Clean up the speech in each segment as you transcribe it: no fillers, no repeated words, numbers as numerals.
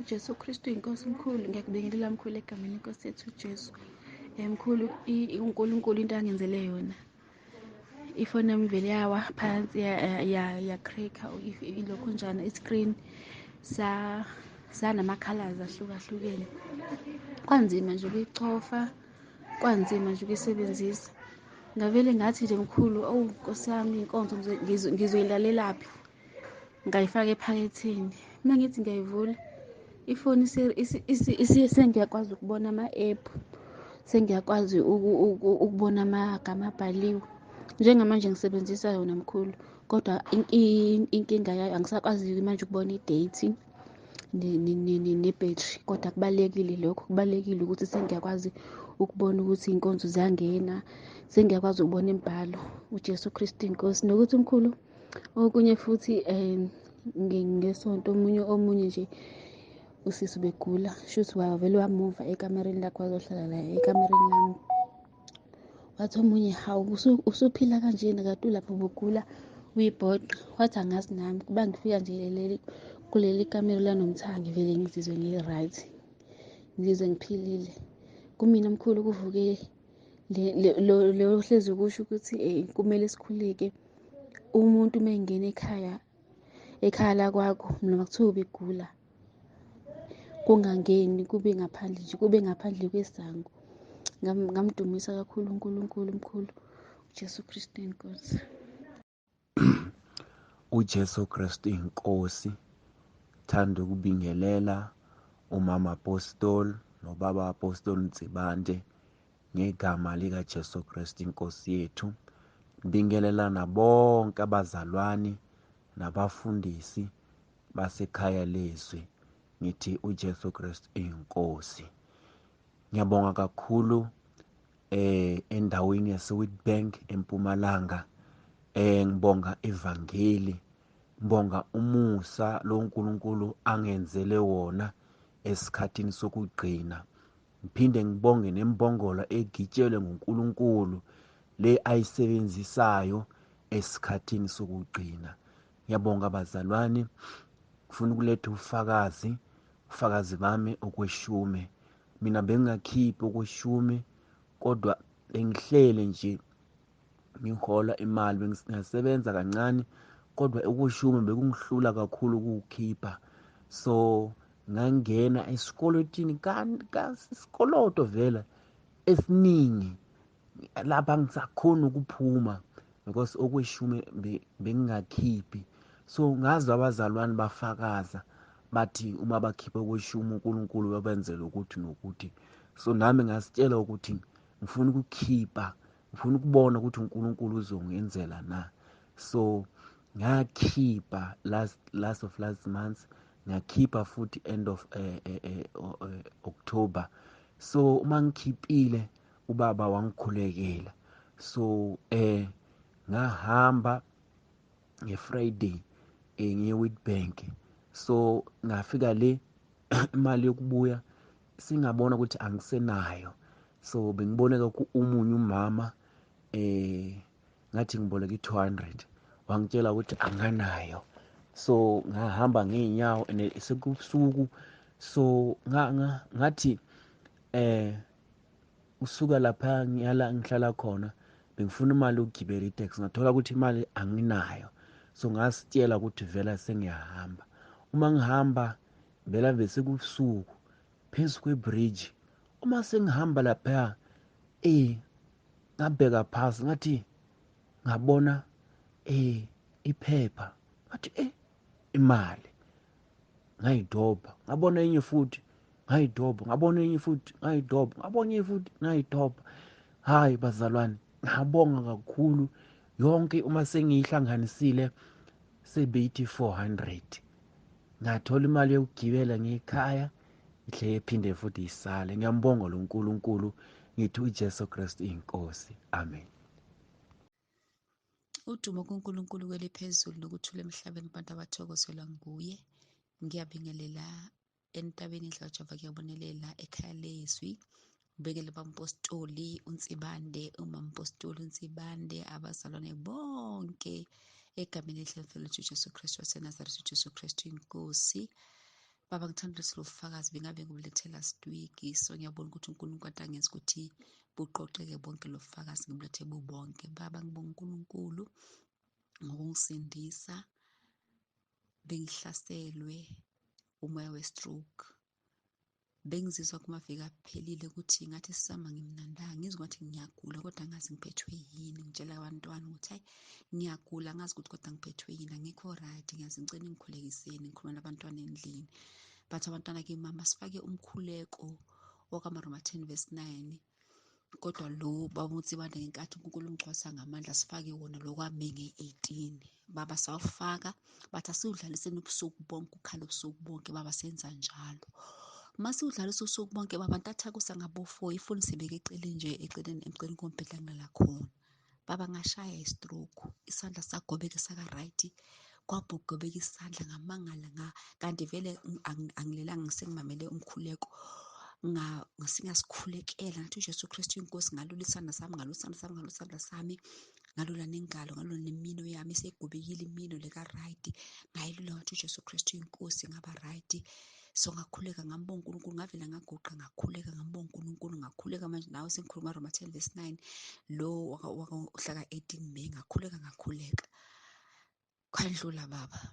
UJesu Kristu inkosi mkhulu. Ngiyakubingelela mkhulu egameni lenkosi yethu uJesu. Mkhulu, uNkulunkulu into angenzele yona. Ifoni yami vele yawa phansi, ya-crack-a ilokhu njana i-screen sanama-colours ahlukahlukene. Kwanzima nje ukuyichofa, kwanzima nje ukuyisebenzisa. Ngavele ngathi nje mkhulu, owu Nkosi yami, inkonzo ngizoyilalelaphi? Ngayifaka ephaketheni. Uma ngithi ngiyayivula ifoni, sengiyakwazi ukubona ama-app, sengiyakwazi ukubona amagama abhaliwe. Njengamanje ngisebenzisa yona mkhulu, kodwa inkinga yayo angisakwazi manje ukubona i-date ne-battery. Kodwa kubalulekile lokho, kubalulekile ukuthi sengiyakwazi ukubona ukuthi iy'nkonzo ziyangena, sengiyakwazi ukubona imibhalo. UJesu Kristu inkosi. Nokuthi mkhulu, okunye futhi ngesonto omunye nje usisi ubegula, shuthi wavele wamuva ekamereni lakhe, wazohlala la ekamereni lami. Wathi omunye, hawu, usuphila kanjena kanti ulapho ubugula uyibhoqa? Wathi angazi nami, kuba ngifika nje kuleli kamero laNomthanga ngivele ngizizwe ngi-right, ngizizwe ngiphilile. Kumina mkhulu kuvuke lo hlezi kusho ukuthi kumele sikhuleke. Umuntu uma engena ekhaya, ekhaya lakwakho, noma kuthiwa ubegula, kungangeni, kube ngaphandle nje, kube ngaphandle kwesango. Ngamdumisa kakhulu uNkulunkulu mkhulu, uJesu Kristu inkosi. UJesu Kristu inkosi. Thanda ukubingelela umama Apostle nobaba Apostle Nsibande ngegama lika Jesu Kristu inkosi yethu. Ngibingelela nabonke abazalwane nabafundisi basekhaya lezwi, ngithi uJesu Kristu inkosi. Ngiyabonga kakhulu endaweni yaseWitbank eMpumalanga. Ngibonga ivangeli, ngibonga umusa lo uNkulunkulu angenzele wona esikhathini sokugcina. Ngiphinde ngibonge nembongolo egitshelwe nguNkulunkulu le ayisebenzisayo esikhathini sokugcina. Ngiyabonga abazalwane, ngifuna ukuletha ufakazi, ufakazi bami okweshumi. Mina bengingakhiphi okweshumi, kodwa bengihlele nje ngihola imali, bengisebenza kancane, kodwa okweshumi bekungihlula kakhulu ukukhipha. So ngangena esikolotini, isikoloto vele esiningi lapha ngisakhona ukuphuma because okweshumi bengingakhiphi. So ngazwa abazalwane bafakaza bathi uma bakhipha okweshumi uNkulunkulu uyabenzela ukuthi nokuthi. So nami ngasitshela ukuthi ngifuna ukukhipha, ngifuna ukubona ukuthi uNkulunkulu uzongenzela na. So ngakhipha last of last month, ngakhipha futhi end of October. So uma ngikhiphile ubaba wangikhulekela. So ngahamba ngeFriday ngiye Witbank. So ngafika le imali yokubuya singabona ukuthi angisenayo. So bengiboneka umunye umama ngathi ngiboleka i-200, wangitshela ukuthi anganayo. So ngahamba ngeenyawo and sekubusuku. So ngathi usuka lapha ngiyala ngihlala khona, bengifuna imali yokugibela itaxi, ngathola ukuthi imali anginayo. So ngasitshela ukuthi vela sengiyahamba. Uma ngihamba vela bese kubusuku phezu kwebridge. Uma sengihamba lapha ngabheka phasi, ngathi ngabona iphepha, ngathi imali, ngayidobha. Ngabona enye futhi, ngayidobha. Ngabona enye futhi, ngayidobha. Ngabona enye futhi, ngayidobha. Hayi bazalwane, ngabonga kakhulu. Yonke uma sengiyihlanganisile sebeyithi 400. Ngathola imali yokugibela ngekhaya, ihle iphinde futhi isale. Ngiyambonga lo uNkulunkulu, ngithi uJesu Kristu inkosi. Amen. Udumo kuNkulunkulu kweliphezulu nokuthula emhlabeni kubantu abathokozelwa nguye. Ngiyabingelela entabeni enhle kaJehova, kuyabonelela ekhaya lezwi. Ngibekele bampostoli uNsibande, umampostoli uNsibande, abazalwane bonke egameni elihle lethu Jesu Kristu waseNazaretha, uJesu Kristu inkosi. Baba, ngithanda ukuthi lo bufakazi bengabe ngibulethe last week, so ngiyabona ukuthi uNkulunkulu kade angenza ukuthi buqoqeke bonke lo bufakazi, ngibulethe bubonke. Baba, ngibonga uNkulunkulu ngokungisindisa. Bengihlaselwe umoya we-stroke. Bengizizwa kumaviki aphelile ukuthi ngathi sisama ngimnandanga, ngizwa ngathi ngiyagula kodwa angazi ngiphethwe yini. Ngitshela abantwana ukuthi hayi ngiyagula, angazi ukuthi kodwa ngiphethwe yini, angikho right, ngiyazi ngicela ningikhulekiseni. Ngikhuluma nabantwana endlini, bathi abantwana ke mama sifake umkhuleko wakaMaroma 10 verse 9, kodwa lo baba uNtsibande ngenkathi uNkulunkulu umgcwalisa ngamandla sifake wona lo kwaMeyi nge-18. Baba sawufaka, bathi asiwudlaliseni ubusuku bonke, ukhala ubusuku bonke. Baba senza njalo. Masiwudlalisa usuku bonke baba, ntathakusa ngabo-4, ifoni sibeke eceleni nje, eceleni emceleni kombhede la ngilala khona. Baba ngashaya i-stroke, isandla sagobeka saka-right, kwabhogobeka isandla, ngamangala kanti vele angilelanga, sengimamele umkhuleko. Ngasikhulekela ngathi uJesu Kristu inkosi, ngalula isandla sami, ngalula isandla sami, ngalula isandla sami, ngalula nengalo, ngalula nemino yami isegobekile imino leka right, ngayilula ngathi uJesu Kristu inkosi, ngaba right. So ngakhuleka ngambonga uNkulunkulu, ngavela ngaguqa ngakhuleka ngambonga uNkulunkulu, ngakhuleka manje nawe sengikhuluma Roma 10 verse 9 lo waka 18 May, ngakhuleka ngakhuleka kwandlula baba.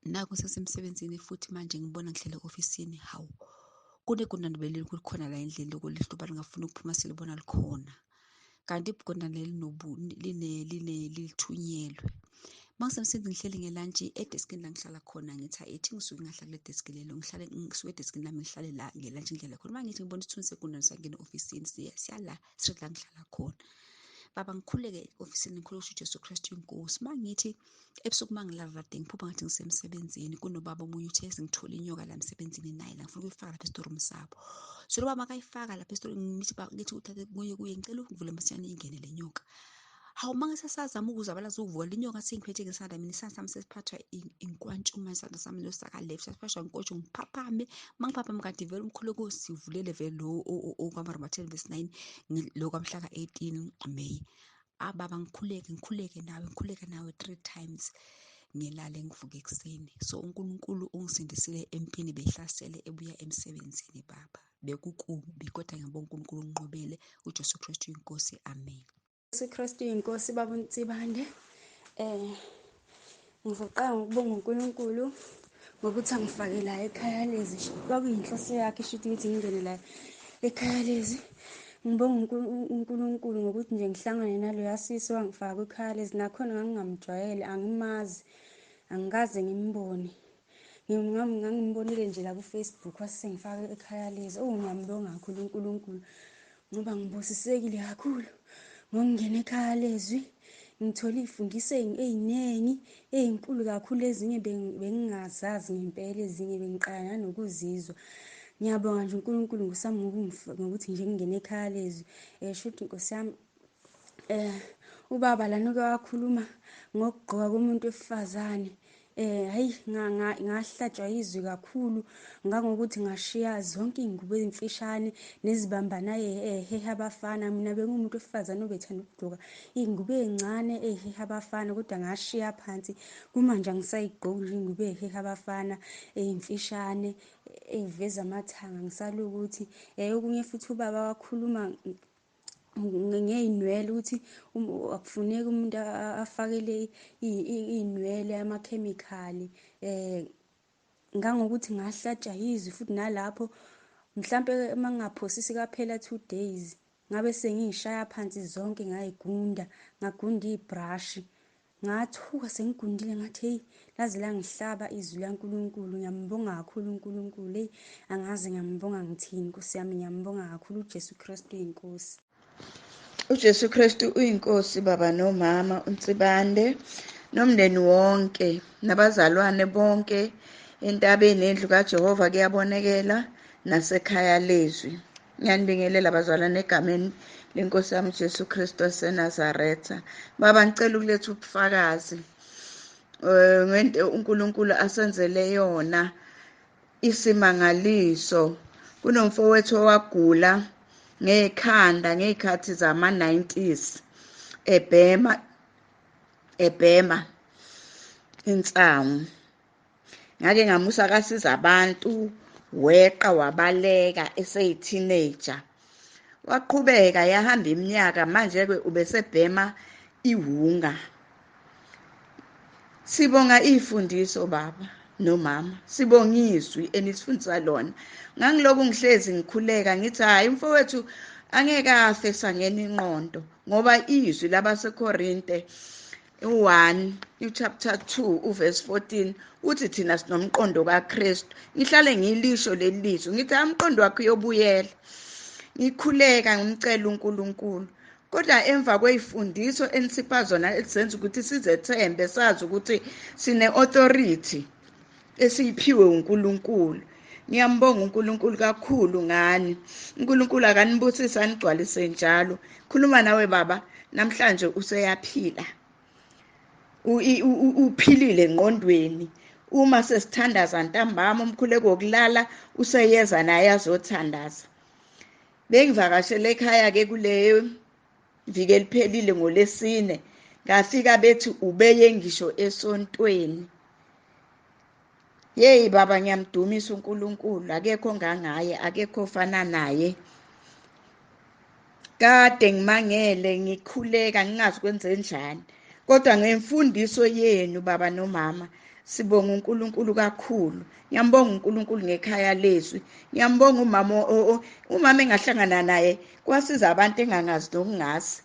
Naku sesemsebenzini futhi manje ngibona ngihlele ofisini, hawu kunegundane beleli kukhona la endlini lokulihluba lingafuni ukuphuma silibona likhona, kanti igundane leli lithunyelwe. Mangisemsebenzini ngihleli ngelantshi edeskini la ngihlala khona, ngithi ethi ngisuke ngahlala kule deski lelo, ngihlale ngisuke edeskini lami ngihlale la ngelantshi ngihlala khona. Mangithi ngibona isithunzi segundane sangena e-ofisini, siyala straight la ngihlala khona. Baba ngikhuleke e-ofisini, ngikhuleke uJesu Kristu inkosi. Mangithi ebusuku mangilala kade ngiphupha ngathi ngisemsebenzini, kunobaba omunye uthe sengithole inyoka la emsebenzini naye la ngifuna ukuyifaka lapha esitorumu sabo. So lo baba makayifaka lapha esitorumu, ngithi uthathe kuye kuye, ngicela ukuvula masinyane ingene le nyoka. Hawu mangisasazama ukuzabalaza ukuvuka le nyoka sengiphethe ngesandla mina, isandla sami sesiphathwa inkwantshuma, isandla sami lo saka left sesiphathwa inkotsho, ngiphaphame. Mangiphaphame kanti vele umkhuleko sivulele vele lo okaMaroma 10 verse 9 lo kwamhla ka-18 May. Ababa ngikhuleke ngikhuleke nawe ngikhuleke nawe 3 times, ngilale ngivuke ekuseni. So uNkulunkulu ungisindisile empini behlasele ebuya emsebenzini baba, bekukubi kodwa ngiyabonga uNkulunkulu unqobele, uJesu Kristu inkosi, amen. Jesu Kristu inkosi. Baba uNtsibande, ngizoqala ngokubonga uNkulunkulu ngokuthi angifake la ekhaya lezi. Kwakuyinhloso yakhe isho ukuthi ngingene la ekhaya lezi. Ngibonga uNkulunkulu ngokuthi nje ngihlangane naloya sisi wangifaka kwikhaya lezi, nakhona ngangingamjwayele, angimazi, angikaze ngimbone. Ngangimbonile nje la ku-Facebook, wase sengifaka ekhaya lezi. Oh, ngiyambonga kakhulu uNkulunkulu ngoba ngibusisekile kakhulu ngokungena ekhaya lezwi, ngithola iy'fundiso ey'ningi ey'nkulu kakhulu, ezinye bengingazazi ngempela, ezinye bengiqala nanokuzizwa. Ngiyabonga nje uNkulunkulu ngosami ngokuthi nje ngingene ekhaya lezwi. Shuthi Nkosi yami, ubaba lana uke wakhuluma ngokugqoka komuntu wesifazane. Hayi ngahlatshwa izwi kakhulu ngangokuthi ngashiya zonke iy'ngubo ezimfishane nezibambanayo ey'heha abafana. Mina bengumuntu wesifazane obethanda ukugqoka iy'ngubo ey'ncane ey'heha abafana, kodwa ngashiya phansi. Kumanje angisayigqoki nje iy'ngubo ey'heha abafana ey'mfishane ey'veza amathanga, ngisala ukuthi. Okunye futhi ubaba wakhuluma ngey'nwele ukuthi akufuneki umuntu afakele iy'nwele amakhemikhali. Ngangokuthi ngahlatshwa yizwi futhi nalapho mhlampe uma ngingaphosisi kaphela 2 days ngabe sengiyishaya phansi zonke, ngayigunda, ngagunda ibrush, ngathuka sengigundile, ngathi hey laze langihlaba izwi laNkulunkulu. Ngiyambonga kakhulu uNkulunkulu, hey angazi ngiyambonga ngithini Nkosi yami, ngiyambonga kakhulu uJesu Kristu uyinkosi. UJesu Kristu uyinkosi baba nomama uNtsibande nomndeni wonke nabazalwane bonke entabeni endlu kaJehova kuyabonekela nasekhaya lezwi. Ngiyanibingelela bazalwane egameni lenkosi yami uJesu Kristu waseNazaretha. Baba ngicela ukuletha ubufakazi ngento uNkulunkulu asenzele yona isimangaliso. Kunomfowethu owagula ngekhanda ngezikhathi zama-90s ebhema insangu. Ngake ngamusa kasiza abantu, weqa wabaleka eseyi-teenager. Waqhubeka yahamba iminyaka, manje-ke ubesebhema iwunga. Sibonga iy'fundiso baba nomama, sibonga izwi enisifundisa lona. Ngangiloku ngihlezi ngikhuleka ngithi hhayi mfowethu angeke afe sangena inqondo, ngoba izwi labaseKorinte 1 chapter 2 uverse 14 uthi thina sinomqondo kaKristu. Ngihlale ngilisho leli lizwi ngithi umqondo wakhe uyobuyela. Ngikhuleka ngimcela uNkulunkulu, kodwa emva kwey'fundiso enisipha zona ezenza ukuthi sizethembe, sazi ukuthi sine-authority esiyiphiwe uNkulunkulu. Ngiyambonga uNkulunkulu kakhulu ngani. uNkulunkulu akanibusise anigcwalise njalo. Khuluma nawe baba, namhlanje useyaphila, uphilile engqondweni. Uma sesithandaza ntambama umkhuleko wokulala useyeza naye azothandaza. Bengivakashele ekhaya-ke kuleyo viki eliphelile ngolesine, ngafika bethi ubeye ngisho esontweni. Yeyi baba, ngiyamdumisa uNkulunkulu, akekho ongangaye, akekho ofana naye. Kade ngimangele ngikhuleka ngingazi kwenzenjani, kodwa ngemfundiso yenu baba nomama sibonga uNkulunkulu kakhulu. Ngiyambonga uNkulunkulu ngekhaya lezwi, ngiyambonga umama umama engahlangana naye kwasiza abantu engangazi nokungazi.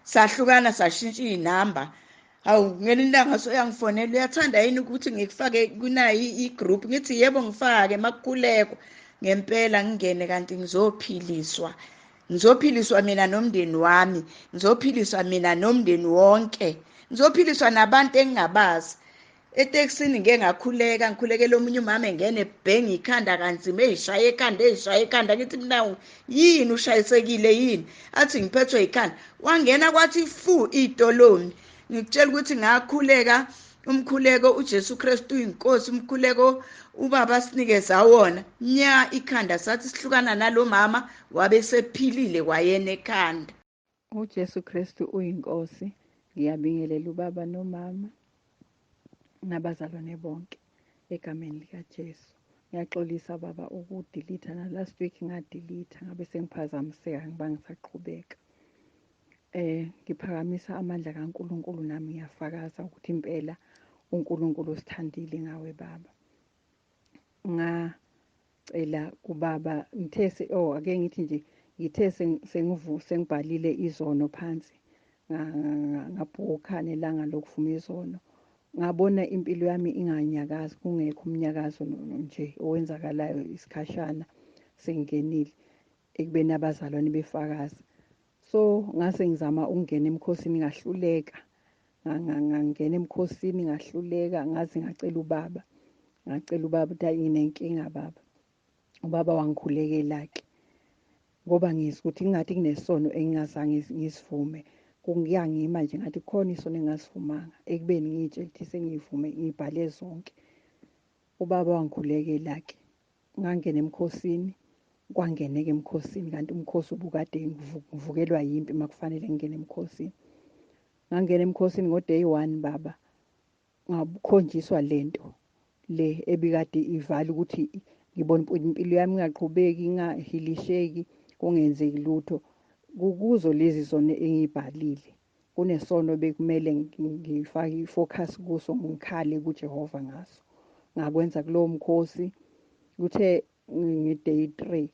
Sahlukana sashintsha iy'namba. Hawu, ngelinye ilanga soyangifonela, uyathanda yini ukuthi ngikufake kunayi i-group? Ngithi yebo ngifake makukhulekwa. Ngempela ngingene kanti ngizophiliswa, ngizophiliswa mina nomndeni wami, ngizophiliswa mina nomndeni wonke, ngizophiliswa nabantu engingabazi. Etekisini ngike ngakhuleka, ngikhulekela omunye umama engene ebhenga ikhanda kanzima, eyishaya ekhanda, eyishaya ekhanda. Ngithi mina yini ushayisekile yini? Athi ngiphethwe ikhanda. Wangena kwathi fu itolomi. Ngikutshela ukuthi ngakhuleka umkhuleko uJesu Kristu uyinkosi, umkhuleko ubaba sinikeza wona. Nya ikhanda sathi sihlukana nalomama, wabe sephilile kwayena ekhanda. UJesu Kristu uyinkosi. Ngiyabingelela ubaba nomama nabazalwane bonke egameni likaJesu. Ngiyaxolisa baba ukudelete, na last week ngadelete ngabe sengiphazamiseka ngiba ngisaqhubeka. Ngiphakamisa amandla kaNkulunkulu, nami ngiyafakaza ukuthi impela uNkulunkulu usithandile ngawe baba. Ngacela kubaba ngithe ake ngithi nje ngithe sengibhalile izono phansi, ngabhukha nelanga lokuvuma izono. Ngabona impilo yami inganyakazi, kungekho umnyakazo nje owenzakalayo isikhashana sengingenile ekubeni abazalwane befakaza. So ngase ngizama ukungena emkhosini ngahluleka, ngangena emkhosini ngahluleka, ngaze ngacela ubaba, ngacela ubaba ukuthi hayi nginenkinga baba. Ubaba wangikhulekela-ke ngoba ngizwa ukuthi kungathi kunesono engingazange ngisivume. Kungiyangima nje ngathi khona isono engingasivumanga ekubeni ngiyitshela ukuthi sengiyivume, ngibhale zonke. Ubaba wangikhulekela-ke, ngangena emkhosini, kwangeneka emkhosini kanti umkhosi ubukade ngivukelwa yimpi makufanele ngingene emkhosini. Ngangena emkhosini ngo-day 1 baba, ngakhonjiswa lento le ebikade ivala ukuthi ngibona impilo yami ingaqhubeki, ingahilisheki, kungenzeki lutho. Kukuzo lezi zona engiyibhalile, kunesono bekumele ngifake i-focus kuso, ngikhale kuJehova ngaso. Ngakwenza kulowo mkhosi. Kuthe nge-day 3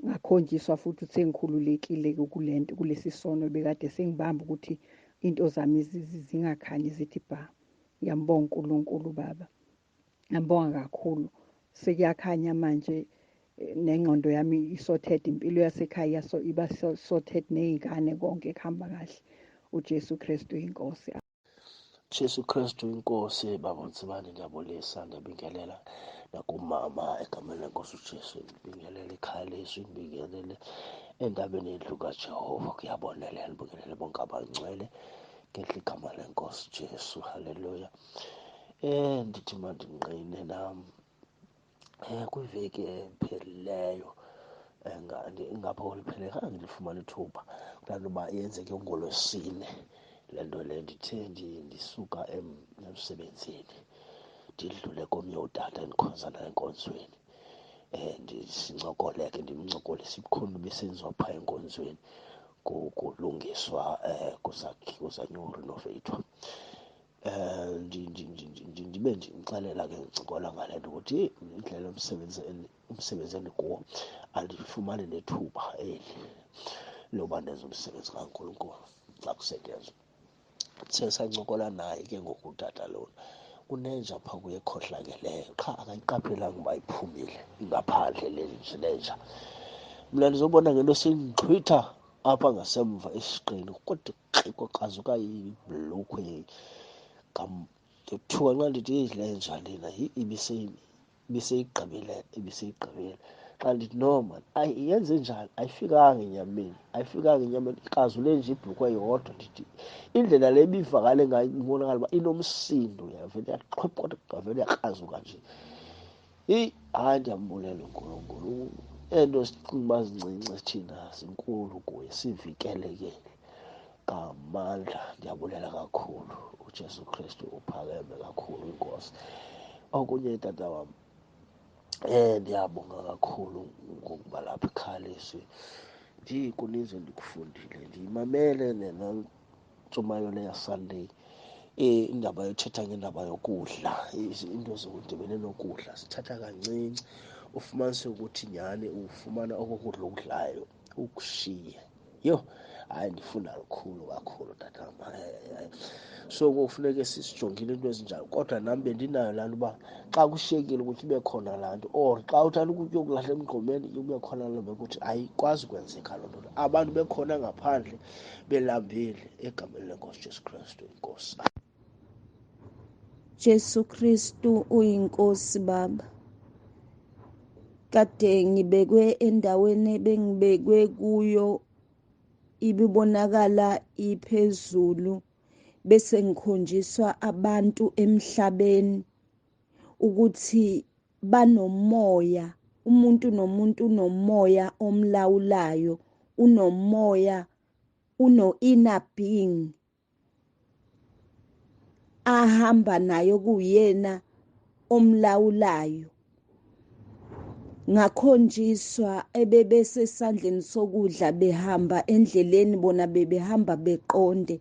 ngakhonjiswa futhi ukuthi sengikhululekile kulento, kulesi sono bekade sengibamba ukuthi into zami zingakhanyi zithi bha. Ngiyambonga uNkulunkulu baba, ngiyambonga kakhulu. Sekuyakhanya manje nengqondo yami isorted, impilo yasekhaya so iba sorted, nezingane konke kuhamba kahle. uJesu Kristu inkosi. Jesu Kristu inkosi. Baba Ntsibane, ngiyabulisa, ngiyabingelela nakumama egameni lenkosi uJesu. Ngibingelele ikhaya lezwi, ngibingelele endabeni yendlu kaJehova, kuyabonelela, ngibingelele bonke abangcwele ngenhla igama lenkosi Jesu. Haleluya. Ndithi mandinqine nam kwiveki ephelileyo, ngapha kweliphele khange ndilifumane ithuba kulaa nto uba yenzeke ngolwesine le nto le. Ndithe ndisuka emsebenzini, Ndidlule komnye utata endikhonza naye enkonzweni, sincokole ke, ndimncokolise ibukhulu besenziwa phaa enkonzweni, kulungiswa, kuzanywa urinovatwa. Ndibe ndimxelela ke, ndincokola ngale nto ukuthi heyi, indlela umsebenzi endikuwo andifumani nethuba eli loba ndenze umsebenzi kaNkulunkulu xa kusetyenzwa. Sesancokola naye ke ngoku utata lona, unenja phaa kuye ekhohlakeleyo, qha akayiqaphelanga uba iphumile ingaphandle le nja. Mna ndizobona ngento seyindixhwitha apha ngasemva esiqini, kodwa kwakrazuka ibhlukhwe. Ndothuka nxa ndithi heyi, le nja lena ibiseyigqibile, ibiseyigqibile. Xa ndithi no man, ayi yenze njani, ayifikanga enyameni, ayifikanga enyameni, ikrazule nje ibhlukhwe yodwa. Ndithi indlela le ibivakale ngayo ibonakala uba inomsindo, yavele yaxhwipha kodwa yavele yakrazuka nje. Heyi, hayi ndiyambulela uNkulunkulu. Ento sicinga uba zincinci thina zinkulu kuye, sivikeleke ngamandla. Ndiyabulela kakhulu, uJesu Kristu uphakeme kakhulu inkosi. Okunye tata wam, ndiyabonga kakhulu ngokuba lapha ekhaya lezwi. Kuninzi endikufundile, ndiyimamele nena ntshumayelo le yaSunday. Indaba yothetha ngendaba yokudla, into zokudibene nokudla zithatha kancinci, ufumanise ukuthi nyhani ufumana oko kudla okudlayo ukushiye. Yho, hayi ndifunda lukhulu kakhulu tata wam. Hayi, hayi, hayi. So kufuneke sisijongile into ezinjalo, kodwa nam bendinayo laa nto uba xa kushiyekile ukuthi ibe khona laa nto, or xa uthanda ukutya okulahla emgqomeni kube khona loo nto ukuthi ayikwazi kwenzeka loo nto. Abantu bekhona ngaphandle belambile, egameni lenkosi Jesu Kristu inkosi. Jesu Kristu uyinkosi Baba. Kade ngibekwe endaweni ebengibekwe kuyo, ibibonakala iphezulu, bese ngikhonjiswa abantu emhlabeni ukuthi banomoya, umuntu nomuntu unomoya omlawulayo, unomoya, uno inner being ahamba nayo kuyena omlawulayo. Ngakhonjiswa ebebesesandleni sokudla behamba endleleni, bona bebehamba beqonde,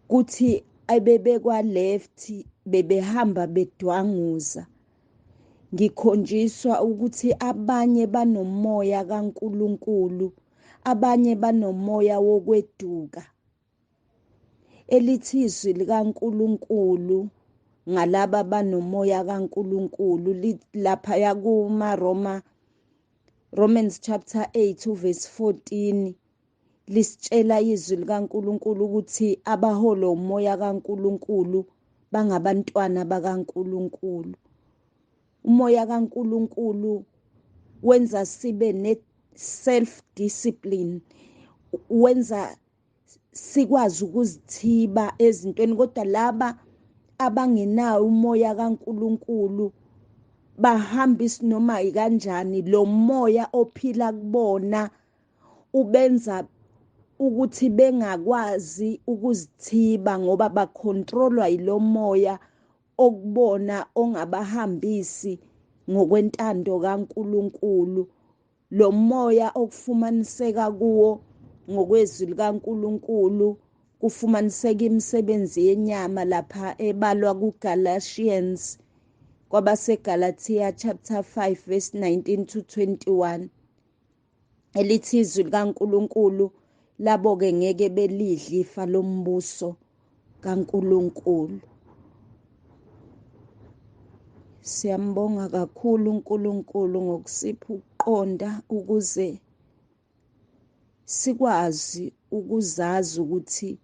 kuthi ebebekwa left bebehamba bedwanguza. Ngikhonjiswa ukuthi abanye banomoya kaNkulunkulu, abanye banomoya wokweduka. Elithi izwi likaNkulunkulu ngalaba banomoya kaNkulunkulu laphaya kuma Romans chapter 8 verse 14 lisitshela izwi likaNkulunkulu ukuthi abaholwa umoya kaNkulunkulu bangabantwana bakaNkulunkulu. Umoya kaNkulunkulu wenza sibe ne self discipline, wenza sikwazi ukuzithiba ezintweni, kodwa laba abangenawo umoya kaNkulunkulu bahambisa noma ikanjani. Lo moya ophila kubona ubenza ukuthi bengakwazi ukuzithiba ngoba bakhontrolwa yilo moya okubona ongabahambisi ngokwentando kaNkulunkulu. Lo moya okufumaniseka kuwo ngokwezwi likaNkulunkulu kufumaniseka imisebenzi yenyama lapha ebalwa kuGalatians, kwabaseGalatia chapter 5 verse 19 to 21, elithi izwi likaNkulunkulu labo ke ngeke belidle ifa lombuso kaNkulunkulu. Siyambonga kakhulu uNkulunkulu ngokusipha ukuqonda ukuze sikwazi ukuzazi ukuthi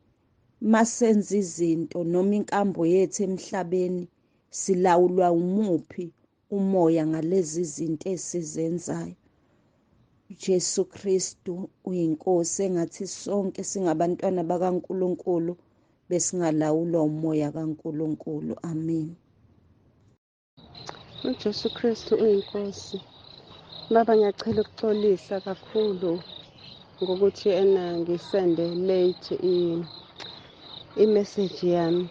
masenza izinto noma inkambo yethu emhlabeni silawulwa umuphi umoya ngalezi zinto esizenzayo. Jesu Kristu uyinkosi, engathi sonke singabantwana bakaNkulunkulu besingalawulwa umoya kaNkulunkulu. Amen. UJesu Kristu uyinkosi. Baba, ngiyacela ukuxolisa kakhulu ngokuthi ena ngisende late i-message yami.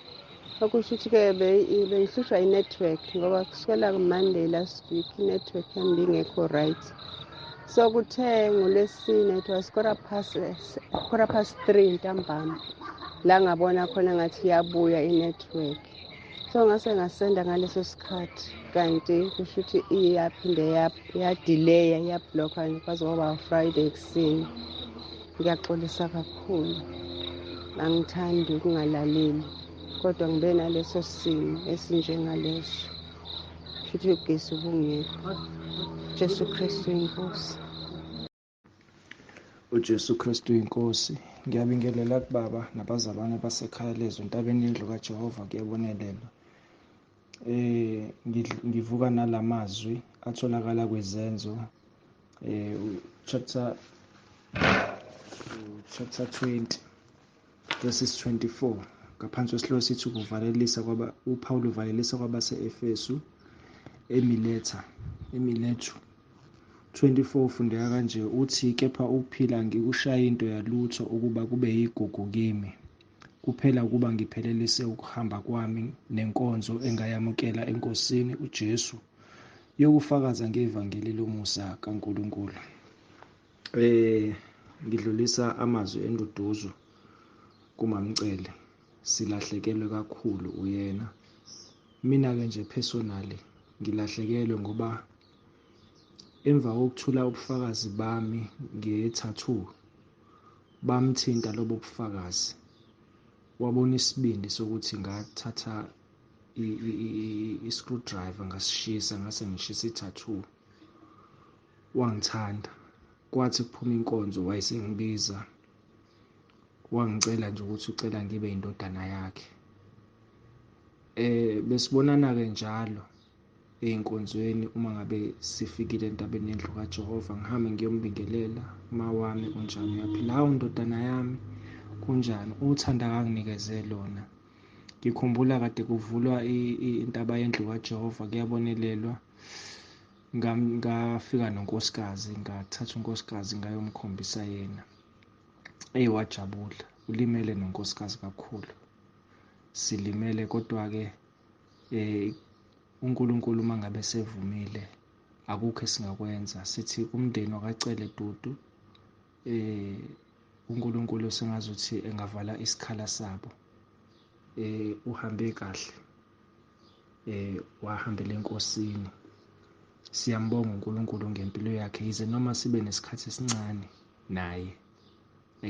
Okusho ukuthi-ke bengihlushwa i-network ngoba kusukela ku-Monday last week i-network yami bingekho right. So kuthe ngoLwesine, it was 3:15 ntambama, la ngabona khona ngathi iyabuya i-network. So ngase ngasenda ngaleso sikhathi, kanti kusho ukuthi iyaphinde yadileya, yablokha kwaze kwaba Friday ekuseni. Ngiyaxolisa kakhulu, angithandi ukungalaleli, kodwa ngibe naleso simo esinjengaleso, futhi ugesi ubungekho. Jesu Kristu inkosi. UJesu Kristu inkosi. Ngiyabingelela kubaba nabazalwane basekhaya lezwe entabeni yendlu kaJehova kuyabonelelwa. Ngivuka nalamazwi atholakala kwizenzo chapter 20 verses 24, ngaphansi kwesihloko sithi ukuvalelisa kwaba uPaul uvalelisa kwabase-Efesu eMilethu. 24 ufundeka kanje, uthi kepha ukuphila ngikushaya into yalutho ukuba kube yigugu kimi, kuphela ukuba ngiphelelise ukuhamba kwami nenkonzo engayamukela eNkosini uJesu yokufakaza ngevangeli lomusa kaNkulunkulu. Ngidlulisa amazwi enduduzo kuMamcele, silahlekelwe kakhulu uyena. Mina-ke nje personally ngilahlekelwe ngoba emva kokuthula ubufakazi bami nge-tattoo, bamthinta lobo bufakazi, wabona isibindi sokuthi ngathatha i-screwdriver ngasishisa, ngase ngishisa i-tattoo. Wangithanda, kwathi kuphuma inkonzo wayesengibiza, wangicela nje ukuthi ucela ngibe indodana yakhe. Besibonana-ke njalo ey'nkonzweni uma ngabe sifikile entabeni yendlu kaJehova, ngihambe ngiyombingelela, ma wami unjani, uyaphila? Hawu ndodana yami, kunjani? Uthanda akanginikeze lona. Ngikhumbula kade kuvulwa intaba yendlu kaJehova kuyabonelelwa, ngafika nonkosikazi, ngathatha unkosikazi ngayomkhombisa yena. Eyi wajabula, ulimele nonkosikazi kakhulu, silimele kodwa-ke uNkulunkulu uma ngabe sevumile akukho esingakwenza. Sithi umndeni wakacele Dudu, uNkulunkulu sengazuthi engavala isikhala sabo. Uhambe kahle, wahambela enkosini. Siyambonga uNkulunkulu ngempilo yakhe, yize noma sibe nesikhathi esincane naye.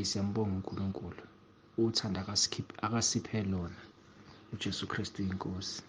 Siyambonga uNkulunkulu, uthanda akasiphe lona. uJesu Kristu inkosi.